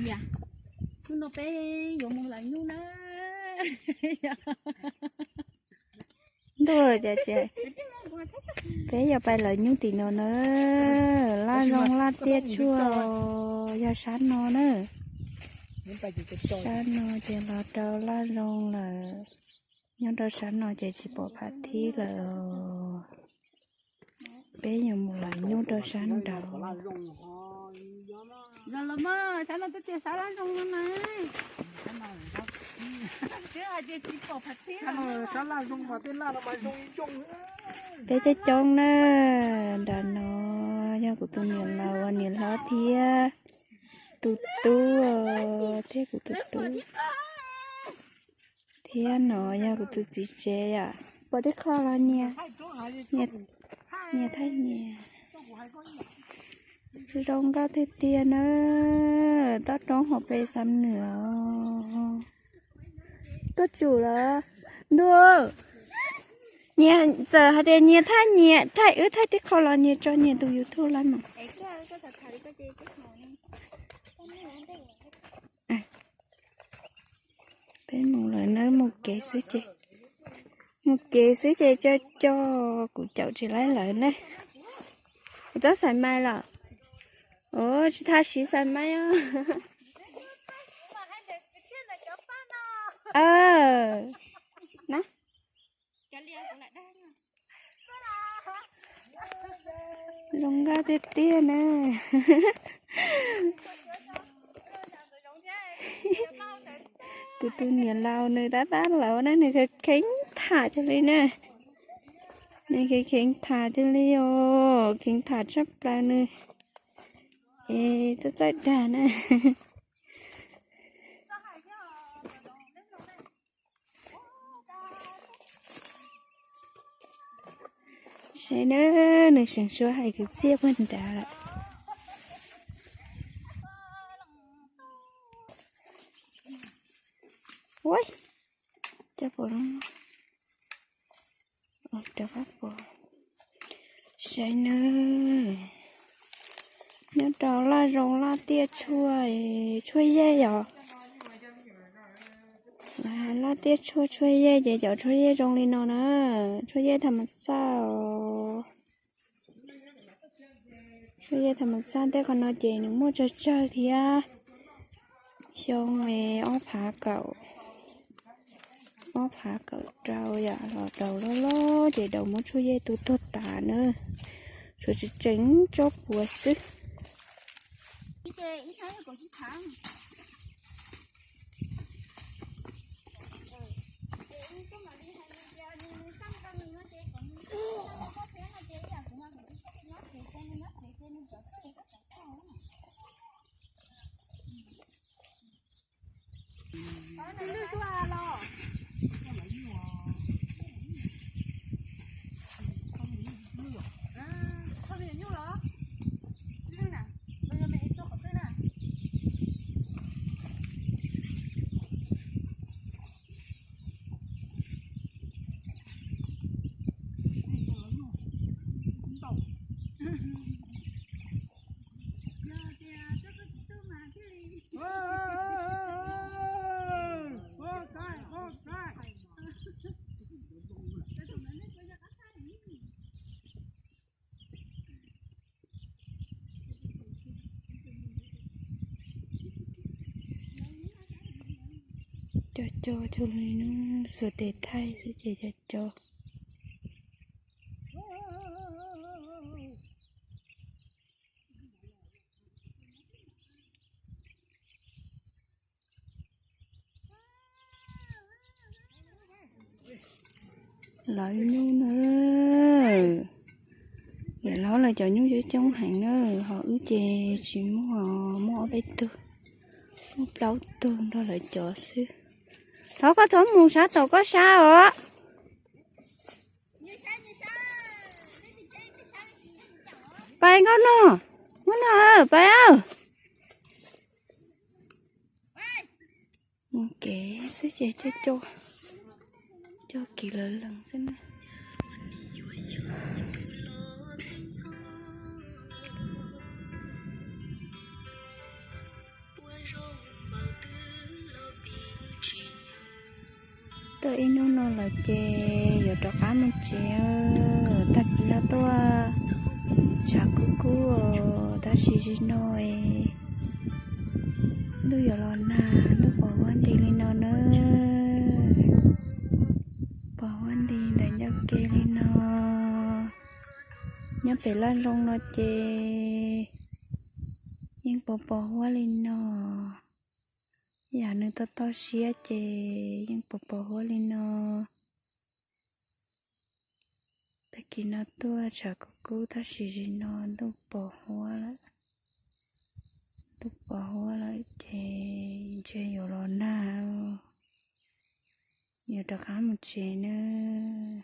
Hnub no peb yuav mus lawv nyuj na. Ntuj, cas ces peb yuav pais lawv nyuj tim no na. Laj zoo laj tiaj tshuaj yog sab no na. Sab no ces los rau laj zoo lawm. Nyob rau sab no ces tsis pom phav thib lawm. Peb yuav mus lawv nyuj rau sab nraud. Peb coob coob na, nram no yog kuv tus niam laus, niam hlob thiab tus tub, thiab kuv tus tub. Thiab no yog kuv tus txiv tsev yom. Pom tib qho los nyias, nyias thaij nyias. Zoo nkauj tiag tiag na. Toj roob hauv pes xam nws. Koj tsum los ntuj. Nyias txawm hais tias nyias thaij nyias, thaij wb thaij tib qho los nyias tso nyias tus YouTube lawm mas. Peb mus lawm na, mus kev xwb ces, mus kev xwb ces co co, kuv caum tsis laib lawv na. Kuv txob xais mais los? Ua tsis tau siv xais mais os. Zoo nkauj tiag tiag na. Kuv tus niam laus nws tab tab laus na, nws kheev kheev tham cia li na. Nws kheev kheev tham cia li os, kheev tham tshaj plaws nws. Es txawj txawj dag na. Saib na, nws seev suab hais kwv txhiaj puag nrad lawm. Ua, cov pom no, rov qab pom. Saib na, nyob rau laj zoo laj tiaj tshuaj, tshuaj yej yom. Laj tiaj tshuaj, tshuaj yej ces cov tshuaj yej zoo li no na, tshuaj yej tham mas xaj os. Tshuaj yej tham mas xaj tej qhov no ces nws muaj tsawg tsawg thiab. Xyoo ob phav kaum, ob phav kaum rau yom, los daus loj loj ces daus muab tshuaj yej tu tuag tas na. Tshuav tseem tseem tsob puav xwb. Co co cuag li no, xuas tes thaij xwb ces co co. Lawv nyuj na, niam hlob lawv cov nyuj coob coob heev na, ho wb ces tsis muaj, muaj ob peb tug, muaj plaub tug nrog lawv cov xwb. Thov koj txhob mus sab tom koj sab os. Pais nkauj no, nkauj no, pais. Mus kev xwb ces co co, co kiv lawv lees xwb na. Tuaj ib hnub no lawm ces yuav rov qab mus tsev. Tag kis no tuaj tshav kub kub os, tab sis zaum no ntuj yuav los nag, ntuj pos huab nti li no na. Pos huab nti ntawm ncauj ke li no. Nyob pem laj zoo no ces yeej pos pos huab li no. Yam nws toj toj siab ces yeej pos pos huab li no. Tag kis no tuaj tshav kub kub tab sis zaum no ntuj pos huab lawm. Ntuj pos huab lawm ces ntshe yuav los nag. Yuav rov qab mus tsev nawb.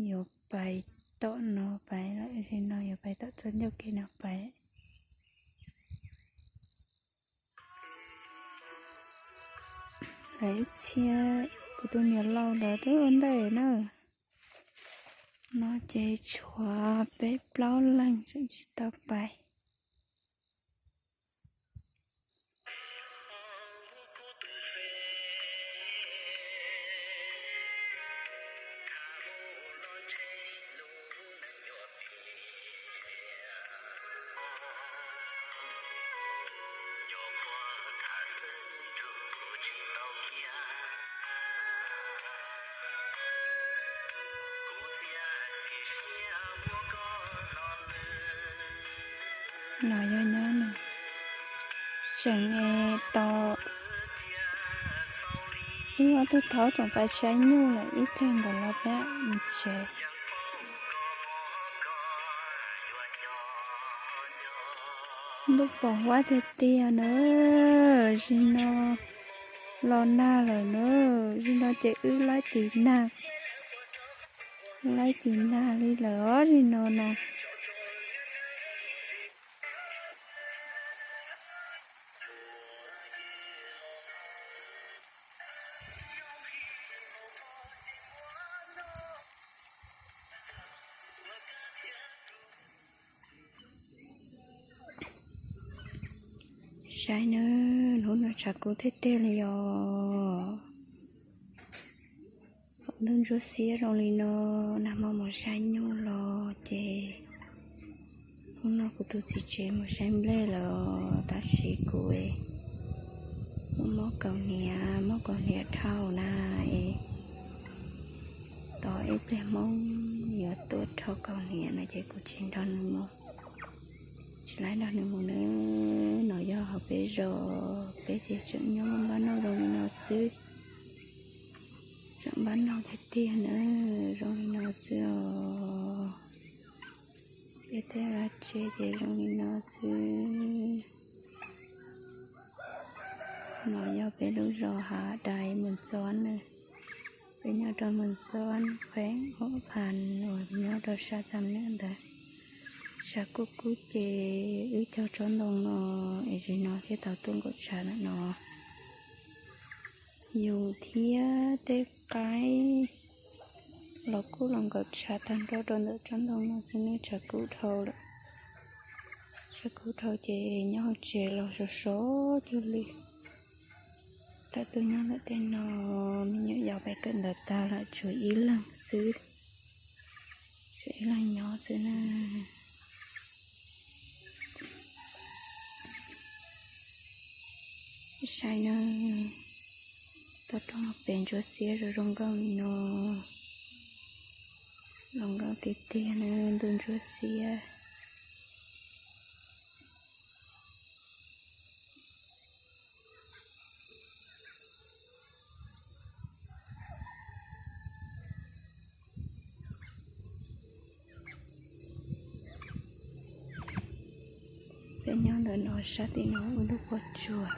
Yuav pais tom no pais lawm, zaum no yuav pais tom txoj ncauj ke no pais. Lawv ib txhia, kuv tus niam laus ntawd twb ua ntej na. No ces tshuav peb plaub leeg tseem tsis tau pais. No yog nyob no, tseem tos wb ob tug thaub tseem pais saib nyuj lawm ib pliag ntawd los peb mus tsev. Ntuj pos huab tiag tiag na, zaum no los nag lawm na, zaum no ces wb laib tiv nag, laib tiv nag li lawm os zaum no na. Saib nawb, hnub no tshav kub tiag tiag li os. Ntuj ntsuab xiab zoo li no, nag hmo mus saib nyuj los ces hnub no kuv tus txiv tsev mus saib nplej lawm, tab sis kuv es mob kaus hniav, mob kaus hniav dhau na es tos ib pliag Hmoob yuav tuaj rho kaus hniav no ces kuv tsis nrog nws mus, tsis laib nrog nws mus nawb. No yog hauv peb zos, peb ces tseem nyob npab noj zoo li no xwb, tseem npab noj tiag tiag na, zoo li no xwb os. Peb tej vaj tse ces zoo li no xwb. No yog peb lub zos Hav Dais Moos Xob na. Peb nyob rau Moos Xob, kheem Huam Phas uas nyob rau sab Xam Nuam ntawd. Tshav kub kub ces wb cog tsob ntoo no es zaum no thiaj tau tuaj nkaum tshav ntawm no. Yus thiab tej qaib los kuj los nkaum tshav tag nrho rau ntawm tsob ntoo no xwb ne, tshav kub dhau lawm. Tshav kub dhau ces nyob hauv tsev los sov sov cuag li. Thaum tuaj nyob ntawm tej no, me nyuam yaus pais kawm ntawv tag lawm tshuav ib leeg xwb, tshuav ib leeg nyob xwb na. Saib na, toj roob pem ntsuab xiab zoo zoo nkauj li no, zoo nkauj tiag tiag na, ntuj ntsuab xiab. Peb nyob ntawm no sab tim no ua lub pob tsuas,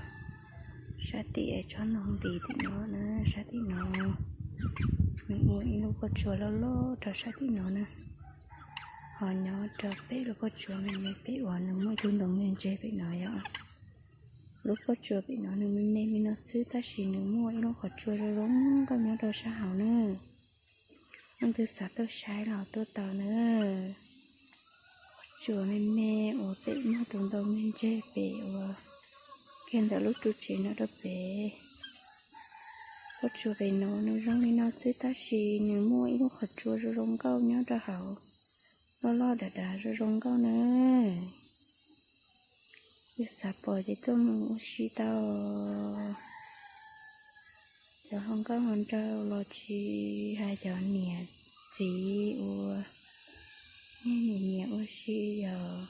sab tim es tsob ntoo nti tim no na, sab tim no nws ua ib lub pob tsuas loj loj rau sab tim no na. Ho nyob rau pem lub pob tsuas me me pem uas nws muaj ib tug ntoo me ntseg pem no yog lub pob tsuas pem no nws me me li no xwb tab sis nws muaj ib lub qhov tsua zoo zoo nkauj nyob rau sab hauv na. Leej twg xav tuaj saib los tuaj tau na. Qhov tsua me me uas pem muaj tus ntoo me ntseg pem uas kiag ntawm lub ru tsev no rau pem. Qhov tsua pem no nws zoo li no xwb tab sis nws muaj ib lub qhov tsua zoo zoo nkauj nyob rau hauv, loj loj dav dav zoo zoo nkauj na. Yog xav pom ces tuaj mus ua si tau. Cov hluas nkauj hluas nraug los tsis hais cov niam txiv uas nej niam niam ua si yog,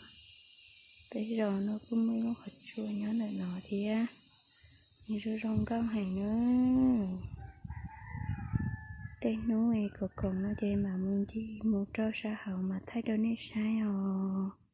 peb zos no kuj muaj ib lub qhov tsua nyob ntawm no thiab. Nws zoo zoo nkauj heev na. Tej hnub es koom koom no ces mam mus ncig mus rau sab hauv mas thaij rau nej saib os.